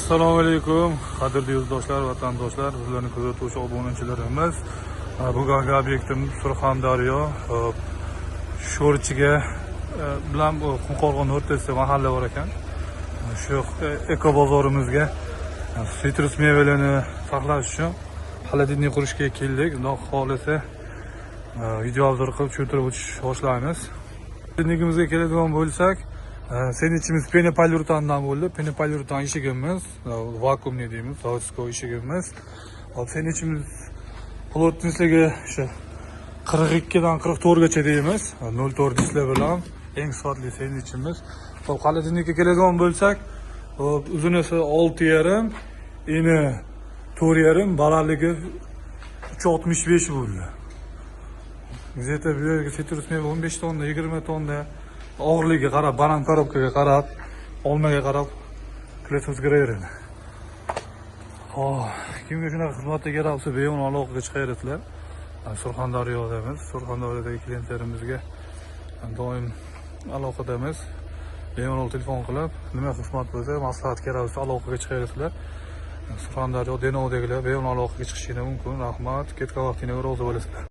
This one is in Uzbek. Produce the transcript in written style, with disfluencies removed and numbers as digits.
Assalomu alaykum, qadrli yurtdoshlar, vatandoshlar, bizlarni kuzatuvchi obunachilarimiz. Bugungi obyektimiz Surxondaryo, Sho'rchiga bilan bu Qumqo'rg'on o'rtasida mahalla bor ekan. Shu eko bozorimizga sitrus mevalarini saqlash uchun холодильник qurishga keldik. Xudo xohlasa, video обзор qilib tushuntirib o'tish boshlaymiz. Холодильник imizga keladigan bo'lsak, sendvichimiz пенополиуретан dan bo'ldi. Пенополиуретан eshigimiz, вакуумный deymiz, заводской eshigimiz. Hop, sendvichimiz плотность ligi o'sha 42 dan 44 gacha deymiz. 0,4 disklar bilan eng sifatli sendvichimiz. Hop, холодильник ka keladigan bo'lsak, hop, uzunisi 6,5, eni 4,5, balandligi 3,65 bo'ldi. Где-то bu yerga sitrus meva 15 tonna, 20 tonna og'irligiga qarab, banan коробка ga qarab, olmaga qarab клетка o'zgaraveradi. Hop, kimga shunaqa xizmatga kerak bo'lsa, bemalol aloqaga chiqaverasizlar. Surxondaryodamiz. Surxondaryodagi klientlarimizga doim aloqadamiz. Bemalol telefon qilib, nima xizmat bo'lsa, maslahat kerak bo'lsa, aloqaga chiqaverasizlar. Surxondaryo, Denovdagilar bemalol aloqaga chiqishingiz mumkin. Rahmat. Ketgan vaqtingizga rozi bo'lasizlar.